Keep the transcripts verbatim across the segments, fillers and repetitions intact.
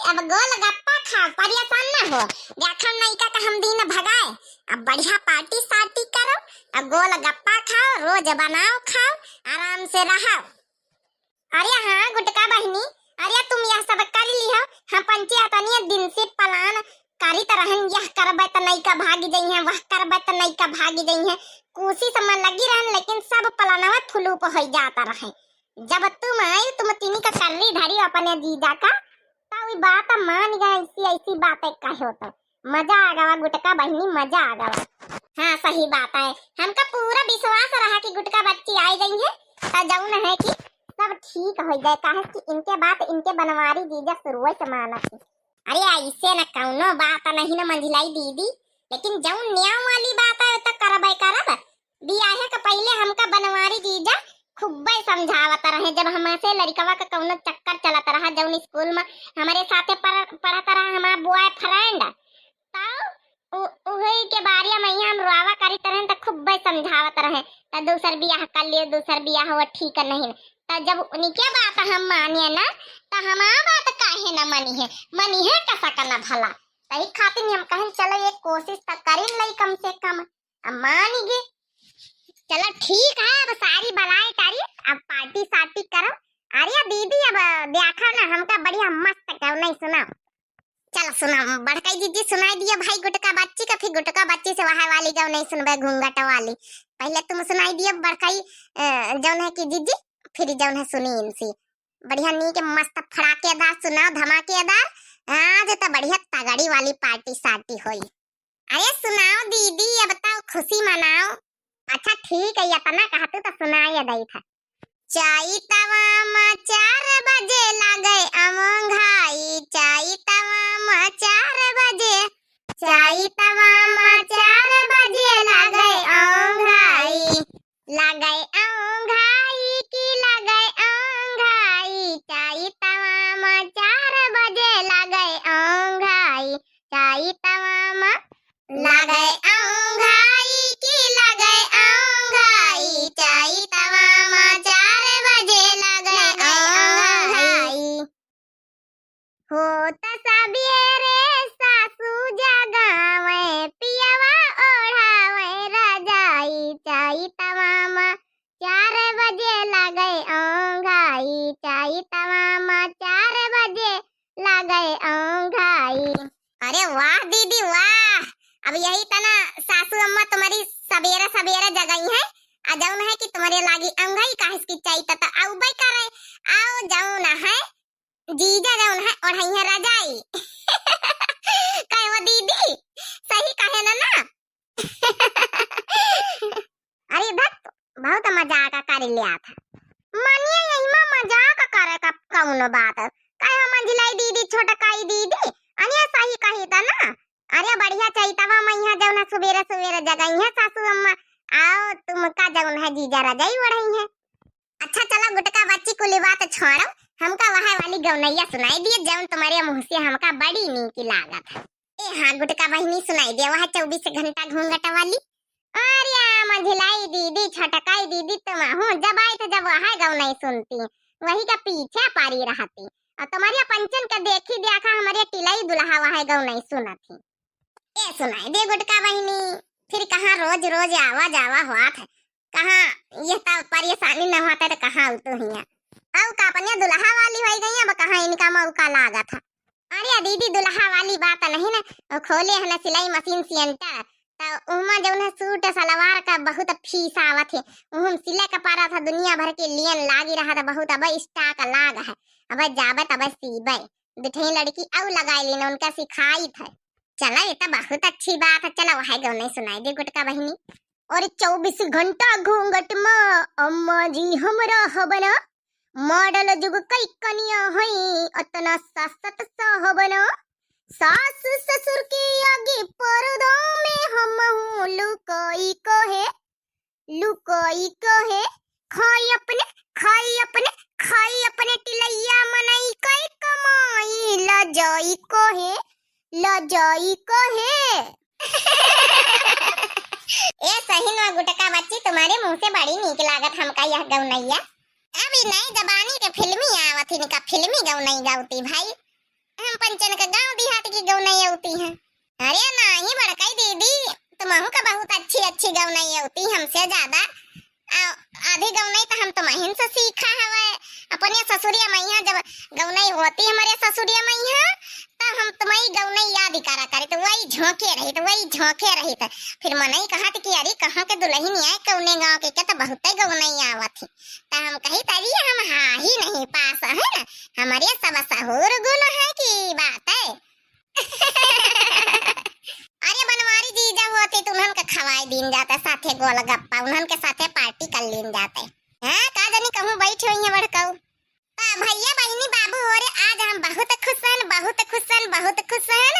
अब गोलगप्पा खाओ, परेशान ना हो। देखो नइका का हम दिन भगाए। अब बढ़िया पार्टी सार्टी करो, अब गोलगप्पा खाओ, रोज बनाओ खाओ, आराम से रहो। अरे हाँ गुटका बहिनी, अरे तुम यह सब कर लिहो, हम पंचे अतनिया दिन से plan करित रहन, यह करबे त नइका भागी जइहें, वह करबे त नइका भागी जइहें। कोशिश में लगी रहन, लेकिन सब प्लानवा flop होइ जात रहे। जब तुम आई, तुम तीनी का कर्री धरी अपने जीजा का, तब ई बात मान गए, ऐसी ऐसी बातें कहो तो। मजा आ गवा गुटका बहिनी, मजा आ गवा। हाँ सही बात है, हमका पूरा विश्वास रहा कि गुटका बच्ची आई गई है, तो जौन है कि सब ठीक हो जाए, काहे कि इनके बात इनके बनवारी जीजा शुरुए से मानत है। अरे ऐसे न कौनो बात नहीं न मंझिलाई दीदी, लेकिन जौन न्याय वाली बात है तो करबे करब। बियाहे के पहिले हमका बनवारी जीजा खुब्बे समझावत रहे, जब हमसे लड़िकवा का कौनो चक्कर चलत रहा, जौन स्कूल में हमरे साथे पढ़-, पढ़त रहा हमार boyfriend, तब उ-, उही के बारे में यहाँ हम रोवा करित रहे, त खुब्बे समझावत रहे, त दूसर बियाह कर लियो, दूसर बियाह वो ठीक नहीं। त जब उनके बात हम मानिए ना, त हमार बात काहे न मनी है, मनी है कसक न भला। तही खातिर हम कहन चलो एक कोशिश त करिन लई कम से कम। अब मान गए। चलो ठीक है, अब सारी बलाए टारी, अब पार्टी सार्टी करो। अरे दीदी, अब देखो ना, हमका बढ़िया मस्त गवनई सुनाओ। चलो सुनाओ, बड़काई जीजी सुनाई दियो भाई गुटका बच्ची का, फिर गुटका बच्ची से वहाँ वाली गवनई सुनबे घूंघट वाली। पहले तुम सुनाई दियो बड़काई, अ, जौन है कि जीजी, फिर जौन है सुनी इनसे। बढ़िया नीक मस्त फड़ाकेदार सुनाओ, धमाकेदार। आज तो बढ़िया तगड़ी वाली पार्टी सार्टी होई। अरे सुनाओ दीदी, अब तो खुशी मनाओ। अच्छा ठीक है, इतना कहतू तो सुनाए दई था। चैतवा मा चार बजे लागे औंघाई, चैतवा मा चार बजे, चैतवा मा चार बजे लागे औंघाई, लागे औंघाई की लागे औंघाई, चैतवा मा चार बजे लागे औंघाई, चैतवा मा लागे औंघाई की लागे औंघाई, चैतवा मा चार बजे लागे औंघाई। होत सबेरे सासू जगावे, पियवा ओढ़ावे रजाई, चैतवा मा चार बजे लागे औंघाई, चैतवा मा चार बजे लागे औंघाई। अरे वाह दीदी वाह, अब यही तना सासू अम्मा तुम्हारी सबेरे सबेरे जगाई है, आ जौन है कि तुम्हारे लागी औंघाई काहे की चैत त औबे करे, आओ जौन है जीजा जौन है ओढ़ई है रजाई। कहे वो दीदी, सही कहे ना ना? अरे धत, बहुत मजाक कर लिया था। मानिए यही मा मजाक करे का कौनो बात। कहे मंझिलाई दीदी, छोटकाई दीदी, अनिया सही कही था ना। अरे बढ़िया चैतवा मा यहाँ जौन है सुबेरे सुबेरे जगाई है सासू अम्मा, आओ तुमका जौन है जीजा रजाई ओढ़ई है। अच्छा चला गुटका बच्ची कुली बात छोड़ो, हमका वह वाली गवनैया सुनाई दिए जौन तुम्हारे मुँह से हमका बड़ी नीक लागत है। ए हाँ गुटका बहिनी सुनाई दिए वह चौबीस घंटा घूंघट वाली। अरे मंझिलाई दीदी, छोटकाई दीदी, तुम हो जब आई तो जब वह गवनई सुनती, वही का पीछे पारी रहती। और तुम्हारे पंचन का देखी देखा हमारे टिलाई दुल्हा वह गवनई सुनती। ए सुनाई दे गुटका बहिनी, फिर कहाँ रोज रोज आवा जावा हुआ था, कहाँ यह तो परेशानी न होता तो कहाँ उतु हिया। अब का अपने दुल्हा वाली हो गई, अब कहाँ इनका मौका लागा था। अरे दीदी दुल्हा वाली बात नहीं ना, वो खोले है ना सिलाई मशीन सेंटर, तो उमा जौन है सूट सलवार का बहुत फीस आवत है, उहम सिले का पारा था, दुनिया भर के लियन लागी रहा था बहुत, अब स्टॉक लाग है, अब जाबे तब सीबे। बिठई लड़की अउ लगाई लीन, उनका सिखाई थे। चला, ये तो बहुत अच्छी बात है। चला, वह गौनई सुनाई दे गुटका बहिनी। और चौबीस घंटा घूंघट में अम्मा जी हमरा हबना, मॉडल जुग कई कनिया हई, अतना सासत सहबना। सास ससुर के आगे पर्दा में हम हूँ लुकाई कहे, लुकोई कहे, खाई अपने, खाई अपने, खाई अपने टिलैया मनई कई कमाई, लजाई कहे, लजाई कहे। ए सही न गुटका बच्ची, तुम्हारे मुंह से बड़ी नीक लागत हमका यह गौनैया। अब ई नई जबानी के फिल्मी आवत, इनका फिल्मी गौनई गावती भाई। हम पंचन का गाँव देहात की गवनई अउती है। अरे नाही बड़कई दीदी, तुमहू का बहुत अच्छी अच्छी गवनई अउती हमसे ज्यादा। आ, आधी गवनई तो हम तुमहिन से सीखा हवे। अपने ससुरिया मइहाँ जब गवनई होती हमरे ससुरिया मइहाँ, तो हम तुमही गवनई याद करा करी, तो वही झोंके रही, तो वही झोंके रही। तो फिर मनई कहत कि अरे कहाँ के दुलहिन आए, कउने गाँव के, के तो बहुते गवनई आवत ही। तो हम कही तरी हम हा ही नहीं पास है ना, हमरे सब सहूर गुण है की बात है। अरे बनवारी जीजा होते तो उन्हन के खवाई दीन जाते, साथे गोलगप्पा, उन्हन के साथे पार्टी कर लीन जाते। हाँ, का जानी कहूँ बैठ होइहैं बड़कऊ। तो भइया बहिनी बाबू हो रे, आज हम बहुत खुश हन, बहुत खुश हन, बहुत खुश हन।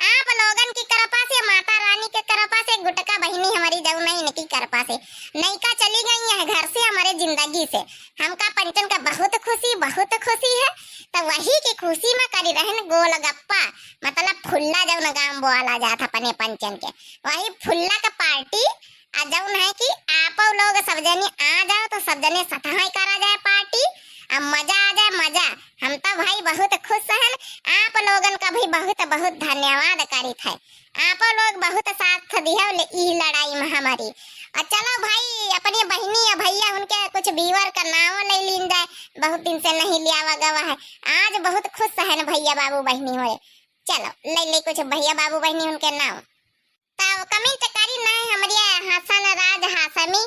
आप लोगन की कृपा से, माता रानी के कृपा से, गुटका बहिनी हमरी जौन है इनकी कृपा से नैका चली गई है घर से, हमरे जिंदगी से। हमका पंचन का बहुत खुशी, बहुत खुशी है। तो वही की खुशी में करी रहन गोलगप्पा, मतलब फुल्ला जौन गाँव बोला जात अपने पंचन के, वही फुल्ला का पार्टी। आ जौन है कि आपो लोग सब जने आ जाओ तो सब जने सतहै करा जाए पार्टी, आ मजा आ जाए मजा। हम तो भाई बहुत खुश हन, आप लोगन का भी बहुत बहुत धन्यवाद करित है। आपो लोग बहुत साथ दिहव ले ई लड़ाई में हमारी। और चलो भाई, अपनी बहिनी या भइया उनके कुछ viewer का नाव ले लीन जाए, बहुत दिन से नहीं लियावा गवा है। आज बहुत खुश हन भइया बाबू बहिनी होए। चलो ले ले कुछ भइया बाबू बहिनी उनके नाव। तब comment करी ना हमरे हसन राज हाशमी,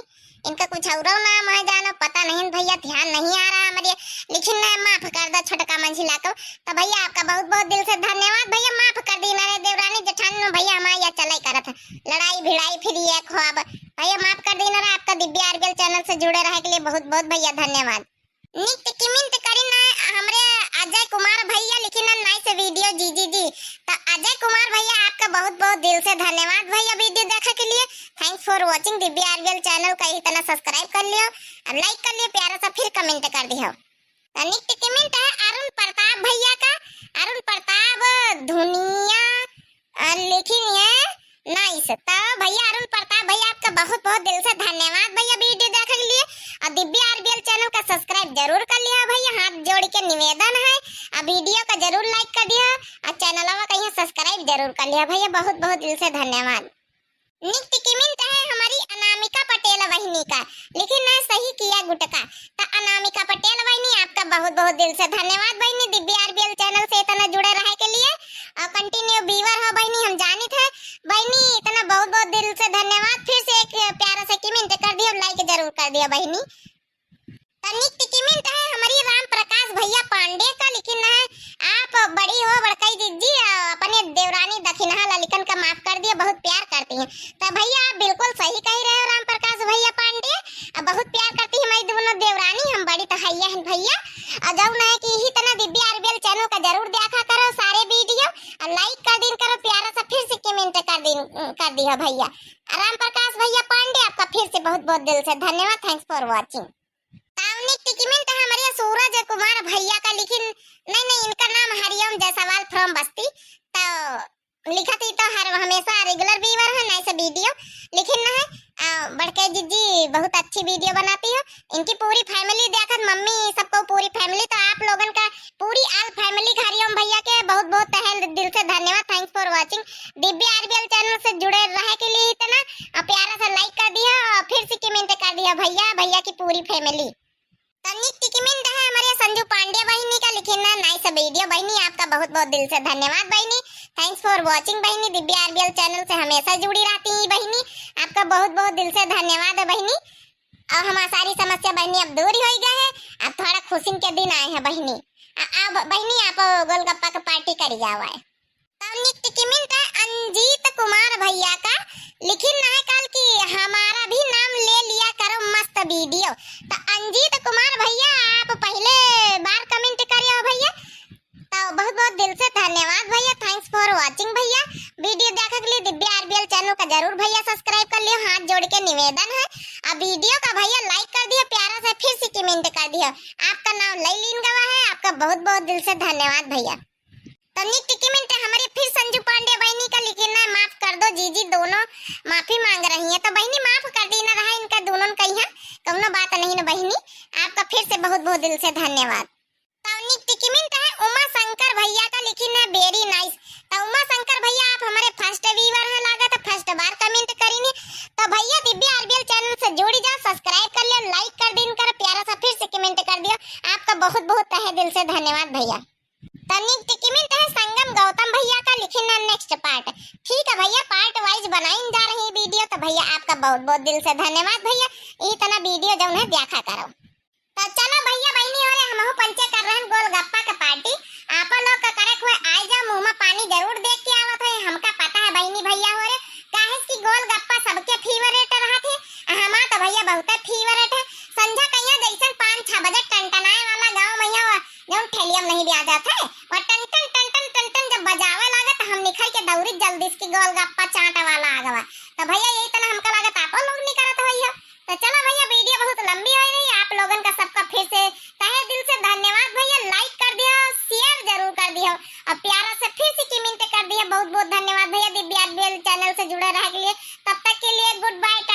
इनका कुछ औरो नाम है जानो, पता नहीं भइया, ध्यान नहीं आ रहा हमरे, लेकिन ना माफ कर दो छोटका मंझिला को। तो भइया आपका बहुत बहुत दिल से धन्यवाद भइया, माफ कर दी ना रे देवरानी जेठानी में भइया हमारे यहाँ चले करत है लड़ाई भिड़ाई फिर ये ख्वाब। भइया माफ कर दी ना रे, आपका दिव्या आरबीएल channel से जुड़े रहे के लिए बहुत बहुत भइया धन्यवाद। नित्य किमिंत करी ना हमरे अजय कुमार भइया लिखी ना nice video जीजी जी। तो अजय कुमार भइया आपका बहुत बहुत दिल से धन्यवाद भइया video देखे के लिए। Thanks for watching Divya RBL channel का इतना subscribe कर लियो, अब like कर लियो प्यारा सा फिर comment कर दियो। तो नित्य किमिंत है अरुण प्रताप भइया का, अरुण प्रताप धुनिया अ, लेकिन ये nice। तो भइया अरुण प्रताप भइया आपका बहुत बहुत दिल से धन्यवाद भइया video देखे के लिए। और दिव्या आरबीएल channel का subscribe जरूर कर लिया भइया, हाथ जोड़ के निवेदन है। और video का जरूर like कर दिया और channel का कहीं subscribe जरूर कर लिया भइया, बहुत बहुत दिल से धन्यवाद। नित्य किमिंत है हमारी अनामिका पटेल बहिनी का, लेकिन ना सही किया गुटका। तो अनामिका पटेल बहिनी आपका बहुत बहुत दिल से धन्यवाद बहिनी, दिव्या आरबीएल channel से इतना जुड़े रहे के लिए और continue viewer हो बहिनी, हम जानित है बहिनी, इतना बहुत बहुत दिल से धन्यवाद। फिर से एक प्यारा से किमिंत कर दियो, like जरूर कर दियो बहिनी। तो नित्य किमिंत है हमारी राम प्रकाश भइया पांडे का, लेकिन ना आप बड़ी हो बड़कई जिज्जी, अ, अपने देवरानी दखिनहा ललिकन का माफ कर दियो, बहुत प्यार करती हैं। तो भइया आप बिल्कुल सही कही रहे हो राम प्रकाश भइया पांडे, अ, बहुत प्यार करती है हमारी दोनों देवरानी, हम बड़ी तो हइया हैं भइया। और जौन है कि यही तना दिव्या आरबीएल channel का जरूर देखा करो सारे video, और like कर दीन करो प्यारा सा, फिर से किमिंत कर दीन, कर दियो भइया। राम प्रकाश भइया पांडे आपका फिर से बहुत बहुत दिल से धन्यवाद, thanks for watching। तावनी टिकमिन त हमरे सूरज कुमार भइया का लिखिन, नहीं, नहीं, इनका नाम हरिओम जायसवाल from बस्ती। तो लिखत ही तो हर हमेशा regular viewer है, nice video लिखिन ना है। आ, बड़के जिज्जी बहुत अच्छी video बनाती हो। इनकी पूरी family देखत, मम्मी सबको पूरी family, तो आप लोगन का पूरी all family का हरिओम भइया के बहुत बहुत तहे दिल से धन्यवाद, thanks for watching। Divya RBL channel से जुड़े रहे के लिए इतना, और प्यारा सा like कर दिया और फिर से comment कर दिया भइया, भइया की पूरी family। तनिक टिकमिन रहे हमारे संजू पांडे बहिनी का लिखिन ना nice video। बहिनी आपका बहुत बहुत दिल से धन्यवाद बहिनी, thanks for watching बहिनी। दिव्या आरबीएल channel से हमेशा जुड़ी रहती हैं बहिनी, आपका बहुत बहुत दिल से धन्यवाद है बहिनी। और हमार सारी समस्या बहिनी अब दूर होइ गए है, अब थोड़ा खुशिन के दिन आए हैं बहिनी। आ, अब बहिनी आप गोलगप्पा के party करी जावा है। तब निक टिकमिन त अंजीत कुमार भइया का लिखिन ना है काल कि हमारा भी नाम ले लिया करो, मस्त video। तो अंजीत कुमार भइया आप पहले बार comment करे हो भइया, तो बहुत बहुत दिल से धन्यवाद भइया, thanks for watching भइया। Video देखे के लिए दिव्या आरबीएल channel का जरूर भइया subscribe कर लियो, हाथ जोड़ के निवेदन है। अब video का भइया like कर दियो प्यारा से, फिर से comment कर दियो, आपका नाम ले लीन गवा है। आपका बहुत बहुत दिल से धन्यवाद भइया। तो निक टिकमिन त हमरे फिर संजू पांडे बहिनी का लिखिन ना, माफ कर दो जीजी, दोनों माफी मांग रही हैं। तो बहिनी माफ कर दी ना रहा इनका दोनों कहिया, कौनो बात नहीं ना बहिनी, आपका फिर से बहुत बहुत दिल से धन्यवाद। तो निक टिकमिन त है उमा शंकर भइया का लिखिन ना, Very nice। तो उमा शंकर भैया, आप हमारे first viewer हैं, लागत है first बार comment करीने। तो भैया, दिव्या आरबीएल channel से जुड़ी जाओ, subscribe कर लियो, like कर दीन करो, प्यारा सा फिर से comment कर दियो। आपका बहुत बहुत तहे दिल से धन्यवाद भैया। तो next comment है संगम गौतम भैया का, लिखिन next part। ठीक है भैया, part wise बनाइन जा रही video। तो भैया, आपका बहुत बहुत दिल से धन्यवाद भैया, इतना video जौन है देखा करो। तो चलो भैया बहिनी हो रे, हमहू पंचे कर रहन गोलगप्पा के party। आप लोग का करे हुए आए जाओ, मुँह में पानी जरूर देख के आवत है, हमका पता है बहिनी भैया हो रे, काहे कि गोलगप्पा सबके favourite रहत है, हमार तो भैया बहुते favourite है। संझा कहिया जैसन पाँच छह बजे टनटनाए वाला गाँव में यहाँ जौन ठेलिया में नहीं दिया जात है, वह टन टन टन टन टन टन जब बजावे लागे तो हम निखर के दौड़ी जल्दी से कि गोलगप्पा चाट वाला आ गवा। तो भैया यही तरह हमका लागत आप लोग निकलत होई हो। तो चलो भैया, video बहुत लंबी हो रही, आप लोगन का सबका फिर से तहे दिल से धन्यवाद भैया। Like कर दियो, share जरूर कर दियो और प्यारा से फिर से comment कर दियो। बहुत बहुत धन्यवाद भैया दिव्या आरबीएल channel से जुड़े रहे के लिए। तब तक के लिए good bye।